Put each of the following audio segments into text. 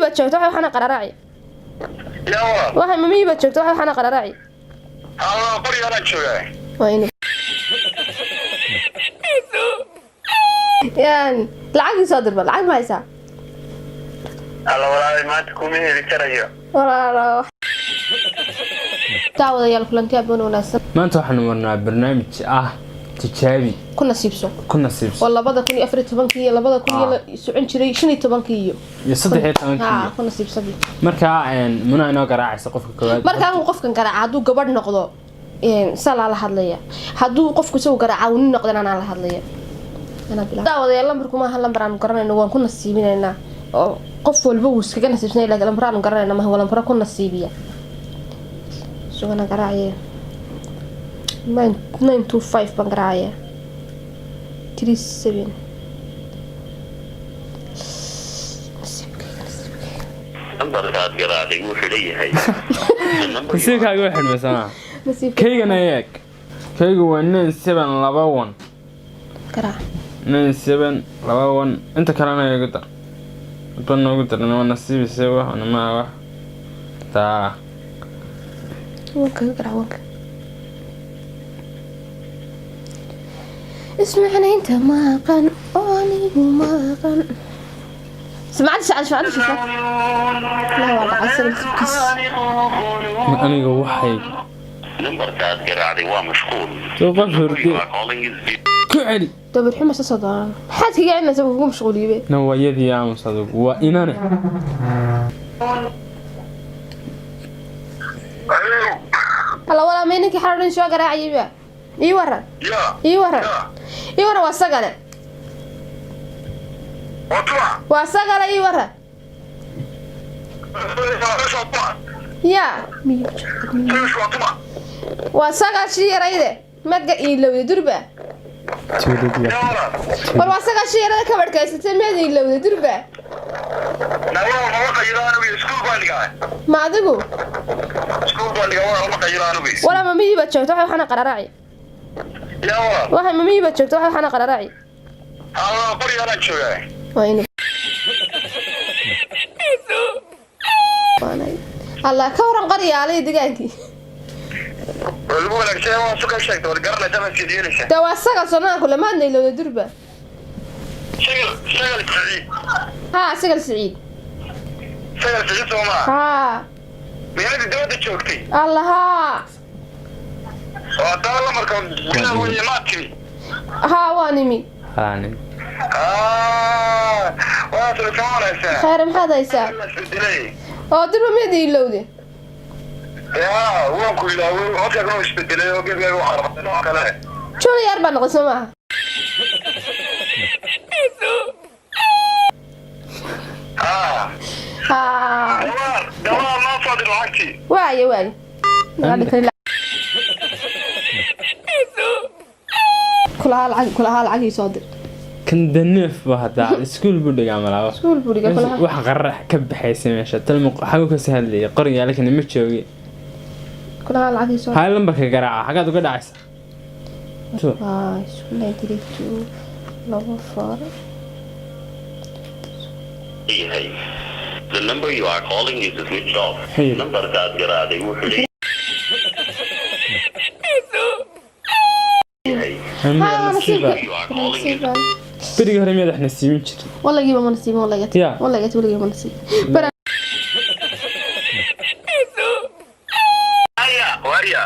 Baad joogta, waxaana qararaaci. Yaa walaal. Waxa ma miyi baad joogta, waxaana qararaaci. Haa, Qoryaalaan joogaa. Waa inuu yaan lacagii soo dirba, lacag ma haysaa? Alla walaalay, maanta kuma heli karayo. Walaalo, daawadayaal, kulanti aboon wanaagsan. Maanta waxaanu marnaa barnaamij ah tijaabi ku nasiibso. Ku nasiibso. Oo 2014-kii iyo labada kun iyo la socon jiray 15-kii iyo iyo 13-kii. Haa, ku nasiibsadii. Markaa Munaa inoo garaacaysa qofka koowaad. Markaa uu qofkan garaaca, hadduu gabadh noqdo, salaa la hadlaya. Hadduu qofku isagu garaaca uu nin noqdana, anaa la hadlaya. Anaa bilaab. Daawadayaal, lambarku maaha lambar aanu garanayno, waan ku nasiibinaynaa oo qof walba wuu iskaga nasiibsanaya, laakiin lambar aanu garanayna maaha, waa lambaro ku nasiibiya. Sugana garaacaya, 9 9 2 5 baan garaacaya, 37. Nasiibkayga, nasiibkayga. Nambarkaad garaacday wuu xidhan yahay. Nasiibkaaga waa xidhmay sanaa. Nasiibkayga. Kaygana eeg, kaygu waa 9721. Garaac. 9721, inta kalena igu dar, hadba noogu dar. Waa nasiibise, wax maa wax taa. Wanka garaac, wanka. Ismacnaynta maqan oo anigu maqan. Samacad sacad sacad sacad. La waa dhacay sanadkiis. Aniga waxay Nambarkaad garaacday waa mashquul. Soo qof hurde. Ku celi. Dabar xumo soo doonaan. Maxaad kaga celinaysaa kugu mashquuliye? Na waa yadii, aamus adigu, waa inane. Alla walaa, may ninkii xaradhan soo garaacayay ba. Ii waran. Ya. Ii waran. Ii waran, waa sagale. Waa. Waa sagale, ii waran. Ya. Waa sagaashii yarayde. Madga iilowday durba. War waa sagaashii yarada kabadhkaysatay, meed iilowday durba. Ma adigu? Walaa, ma miyi baad joogta, waxaana qararaaci. Waxa ma miyi baad joogta, waxaana qararaaci. Waa inuu Allah ka waran qaryaalay degaankii. Dee waa sagal sonaan kule, maadna ilowday durba. Haa, Sagal Siciid. Haa. Allah haa. Haa, waa nimi. Halaanin. Khayre, maxaad haysaa oo durba miyaad ilowde? Waan ku ilaaway, codkaagana waa isbedelay oo geedkaaga waxaa rabtay nooc kale. Junior baa noqday, soo maaha? Haa. Haa. Dhawaan dhawaan noo soo dir lacagtii. Waaye waaye. Kulahaa lacag, kulahaa lacag ii soo dir. Kan daneef ba hadaa iskuul buu dhigaa malaaba. Iskuul buu dhigaa kulahaa. Wax qararax ka baxaysa meesha talma, xagu kasii hadlayay qoryaalkani ma joogi. Kulahaa lacag ii soo dir. Hay, lambarka garaaca, xagaad uga dhacaysa? Waa isku 9 3 2 2 4. Yahay. The number you are calling is switched off. Hey. Nambarkaad garaacday wuu xidhan yahay. Haa, nasiibka. You are calling is Nasiibka. Berigii hore miyaad wax nasiibin jirin? Wallagiiba ma nasiibin, wallagat. Ya. Wallagat, weligiiba ma nasiibin. Bara. Wariya, wariya.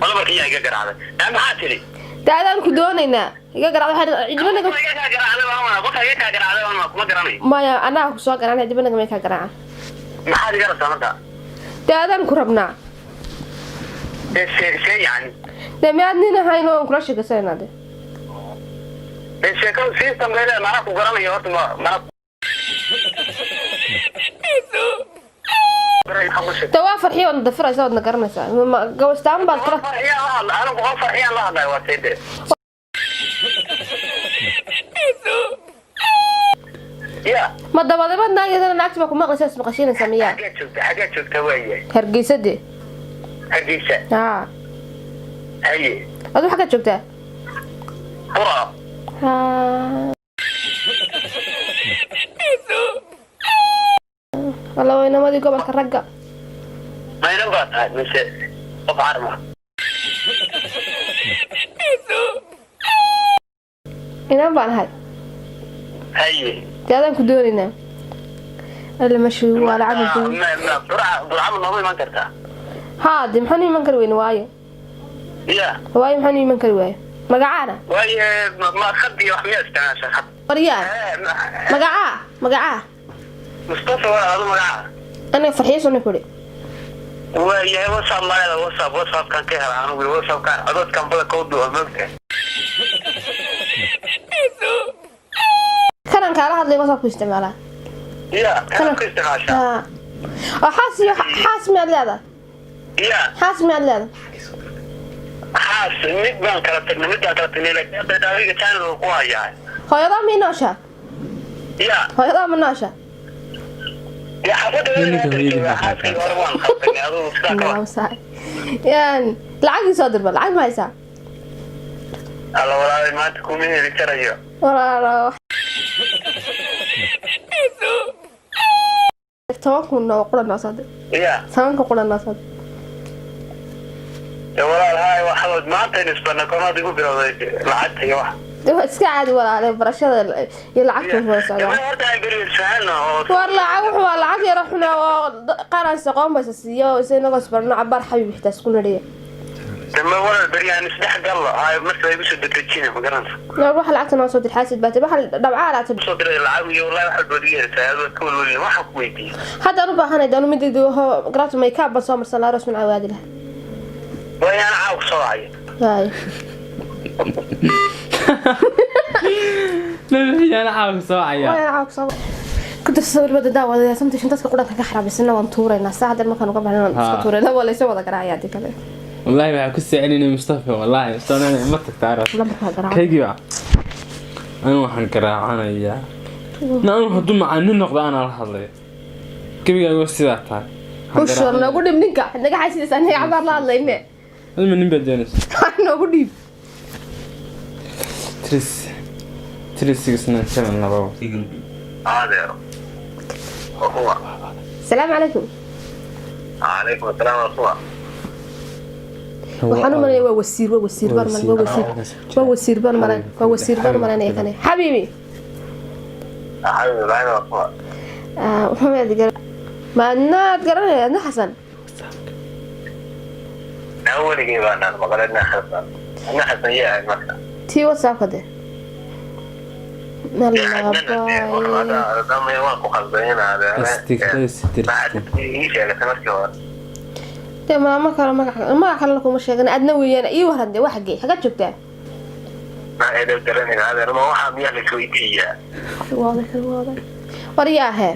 Lambarka yaa iga garaacday? Yaa, maxaa tiri? Dee adaan ku doonaynaa. Iga garaac waxaa cidba naga. Iga kaa garaacday baan, qofka iga kaa garaacday baan kuma garanayo. Maya, anaa ku soo garaan, cidba naga may kaa garaacan. Maxaad iga rabtaa marka? Dee adaan ku rabnaa. Dee see yani? Dee miyaad nin ahayn oo aan kula sheekaysanayna dee? Dee sheekadu system bay leedahay, mana ku garanayo horta, ma mana. Dee waa farxiyo, waadna dafiraysaa, waadna garanaysaa. Gabastaan baad kala. Farxiyaan la hadla, anigu qof farxiyaan la hadlayo waa sayde. Ya. Ma dabadabad naag, naagti baa ku maqlaysaa, ismaqashiinaysaa miyaa? Xaggeed joogta, xaggeed joogta waayahay? Hargeysa dee. Hargeysa? Haa. Haye. Adu xaggaad joogtaa? Bura. Haa. Walla weynamadii gobolka ragga. Maynan baa tahay mise qof carma? Inan baan ahay. Haye. Dee adaan ku doonaynaa. Alla mashuu waa lacag. Burca, Burca ma noogu iman kartaa? Haa, dee maxaan u iman kari weyne? Waayo? Ya. Waayo, maxaan u iman kari waayo? Magacaana? Waaye, ma khad iyo wax miyaa isticmaasha khad? Waryaa, magacaa, magacaa? Mustafa waa adu magaca. Aniga Farxiyo soo kuri. Waayahay, WhatsApp maleeda? WhatsApp, WhatsAppkan ka hela anugu, WhatsAppkan cododkan bada kau duwa mogta. Kanan kaala hadlay WhatsApp ku isticmaalaa. Ya, kana ku isticmaashaa? Haa, oo xaas iyo xaas miyaad leedahay? Ya. Xaas miyaad leedahay? Xaas mid baan kala tagnay, mid baan kala tagnay, laakiin hadda adiga channel ku hayaa. Hooyadaa ma noosha? Ya. Hooyadaa ma noosha? Ya, xaafadda. Ninka hooyadii baa. Xaaskii hore waan kala tagnay, adigu sidaa ka war. Yan lacagii soo dirba, lacag ma haysaa? Alla walaalay, maanta kuma heli karayo. Walaalo, 10,000 oo quran noo soo dir. Ya. 10,000 quran noo soo dir. Ya walaal, haay, waxaad maanta isbana konaad igu bilowday lacagta iyo wax. Dee waa iska caadi walaale, barashada iyo lacagta wada socdaa. Horta aan berisaano oo War lacag wuxuu waa lacag yaro xuna oo qaar aan aqoon baysa siiyo isa inagoo isbarno cabaar xabiib xitaa isku nadhiya. Dama walaal, beriyaan isdhex gallo, haay, marka igu soo degdejina, ma garanta. Naar waxa lacagta noo soo dir, xaasid baatay waxa dhabcaa laata. Soo diray lacag iyo wallahi wax walba iga heltaa, adoo ka welwelin waxaan ku weydiiyey. Hadda aan u baahanay daanu mid degdeg aho garaabta makeup baan soo marsan lahaa, aroos min cawaadi laha. Waayo, ana caaw soo wacay. Waay. Nabixiyaana caawa soo cayaa. Waay, caaw soo ku darsa walba daawadaya samtii shan dadka qudhanka ka xaraabisana waan tuuraynaa saacaddan markaan uga baxnay waan iska tuuraynaa, waa laysa wada garaacaya haddii kale. Wallaahi waxaa ku saacilinay Mustafa, wallaahi Mustafa ma tagtaa aroos. Lambarkaa garaaca. Kaygii baa anu waxaan garaacanayaa na anu hadduu macaanin noqdo anaa la hadlaya gebigaago sidaa tahay. Waxaan Ushor garaacanaya. Noogu dhib ninka naga xaysidaysa, aniga cabaar la hadlayne. Adima nin baad doonaysa. Noogu dhiib. 3 3 6 9 7 2. Adeero huwa. Asalaamu calaykum. Calaykum asalaam warahmatullah. Waxaan u malanaya waa wasiir, waa wasiir baan malan, waa wasiir, waa wasiir baan malan, waa wasiir baan malanaya kane xabiibi. Xabiib ibraahim waa kuwa. Maxamed gar maadnaad garanaya adna Xasan. Naa weligay baanaan maqlay Adna Xasan, Adna Xasan yaa ahayd marka. Tii WhatsAppka de. Waan ku qaldayn. Astigtay. Sheegatay markii hore. Dee maamo kale, magac, magac kalena kuma sheegan, adna weeyaan. Ii waran dee, waa xaggee, xaggaad joogtaa? Ma eedow garanayn adeer, ma waxaa miyaa la isweydiiyaa? Waaday kan waaday war yaahe.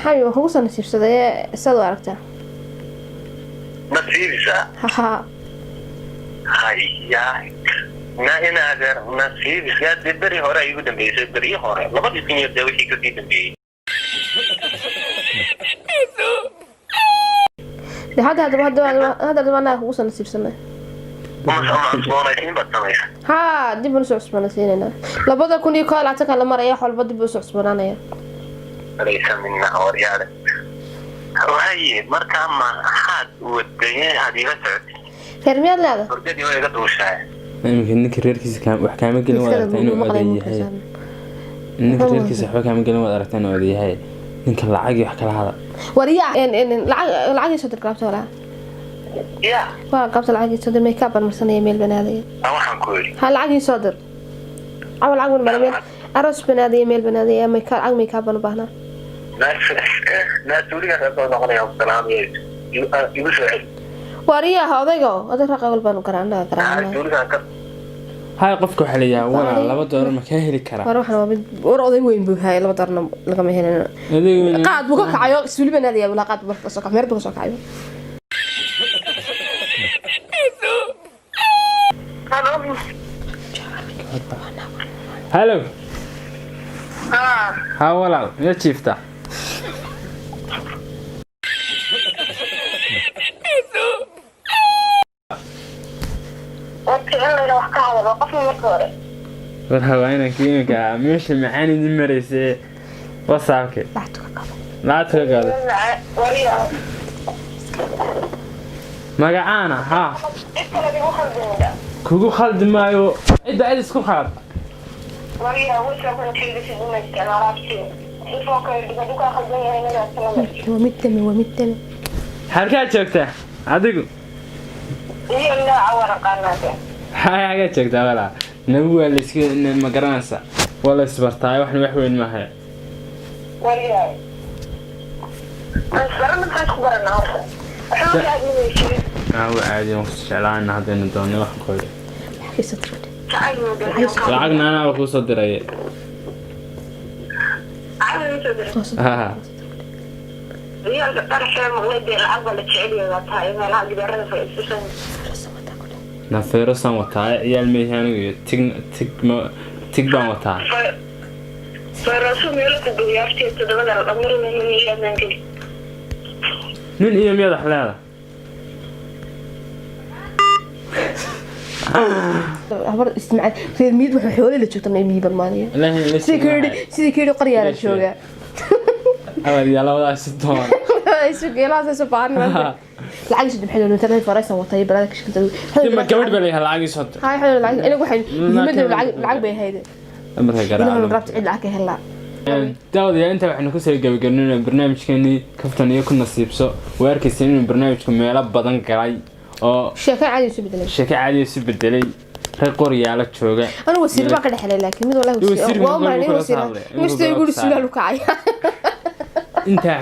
Xabi waan kugu soo nasiibsaday, saad u aragtaa? Ma siibisaa? Haha. Haya, na in adeer nasiibis dee beri hore ay igu dambeysay, beryo hore, 2000 iyo dee wixii kasii dambeeyey. Dee hadda hadaba hadaba hadda hadaba annaga kugu soo nasiibsanay. Ma cusboonaysiin baad samaysa? Haa, dib baan usoo cusboonaysiinaynaa. 2021-ka la maraya, wax walba dib buu usoo cusboonaanaya. Laysa mina waryaale. Haye, markaa maxaad waday aad iila socotay? Reer miyaad leedahay? Hurdadii waa iga duushaa. Iminka ninka reerkiisa wax kaama gelin, waad aragtaa inuu oday yahay. Ninka reerkiisa waxba kaama gelin, waad aragtaa inuu oday yahay. Ninka lacag iyo wax kala hada. Waryaa, lacag, lacag soo dir gaabta walaa. Ya. Waa gaabta, lacag soo dir, makeup baan marsanaya, meel baan aadaya. Aan waxaan ku yidhi. Ha, lacag soo dir cawa, lacag baan mara, meel aroos baan aadaya, meel baan aadaya, makeup, lacag makeup baan u baahnaa. Naas weligaa reer soo noqonaya, salaamaya, igu soo celi. Waryaha, odaygo, oday raqawal baanu garaa annaga garaacnaa. Weligaan ka Hay, qofka waxaa leeyahay walaa $2 ma kaa heli karaa? War waxaan waa mid war oday weyn buu hayay, $2-na lagama helin. Adiga. Qaad buu ka kacayo, suuli baan aadaya walaa, qaad buu ka soo kacay, meel buu ka soo kacay. Hello. Ha walaal, miyaad jiiftaa? Warka in layna wax ka hadalo qofna marka hore. War haweenanka iminka meesha macaan idin maraysay WhatsAppka. Lacagtu ka qabo. Lacagta ka qaada. Wariya. Magacaana haa. Cid kale igu khaldinida. Kugu khaldi maayo, cidda cid isku khalad. Wariya, WhatsApp-kana sheegaysid uma isticmaalaabti. Telefoonka dhibadu kaa khaldan yahay inaad salamayso. Waa mid tame, waa mid tame. Halkaad joogtaa adigu? Iyo nooca waraqaanaade. Halkaad joogtaa walaa nagu waa layska ma garanaysaa, waa la isbartaay, waxna wax weyn maaha. Wariya. Isbarana maxaan isku baranaa horta? Waxba ka hadlimaysid. Aa, waa caadi, waan ku jeclaana haddaynu doonay wax qoyda. Lacag soo dirtay. Jacayl muu galay. Lacagna anaa kuu soo diray. Caawi ma soo diray. Ha. Ciyaalka qaraxee maqlay dee lacag baa la jecel yahay baa tahay meelaha gidaarada fadhiisan. Na feerosaan wataa, ciyaal meehi anigu iyo tig tig ma tig baan wataa. Feeroosu meelo ku gooyaaftiya toddobada la dhammarinayaan geli. Nin iyo miyaad wax leedahay? Habar isticmaal reer miyid waxa xoolo la joogta miyi barmaaniya. Ilaahay la Sidii ka yidhi, sidii ka yidhi qaryaa la joogaa. Awal yaa labadaas doon. Isu geelahaas isu baahan lacag isu dhibxay doonta faraysan watay balada ka shaqada. Tima gabadh baa leeyahay lacag ii soo dir. Hay xoolo lacag inagu waxay muhiimadda lacag lacag bay ahayd. Marka inuu garaaco rabta cid lacag ka helaa. Daawadayaal, intaa waxaynu kusoo gabagabeynayna barnaamijkeenii Kaftan iyo Ku Nasiibso. Waa arkaysa inuu barnaamijku meelo badan galay oo sheeko caadi isu bedelay. Sheeko caadi isu bedelay, rag qoryaala jooga. Anigu wasiir baan ka dhexelay, laakiin mid wallahi Wasiir wasiir waa mid maray kula wasiir hadlay, mustay inuu guri kula sulaal u kacay. Intaa.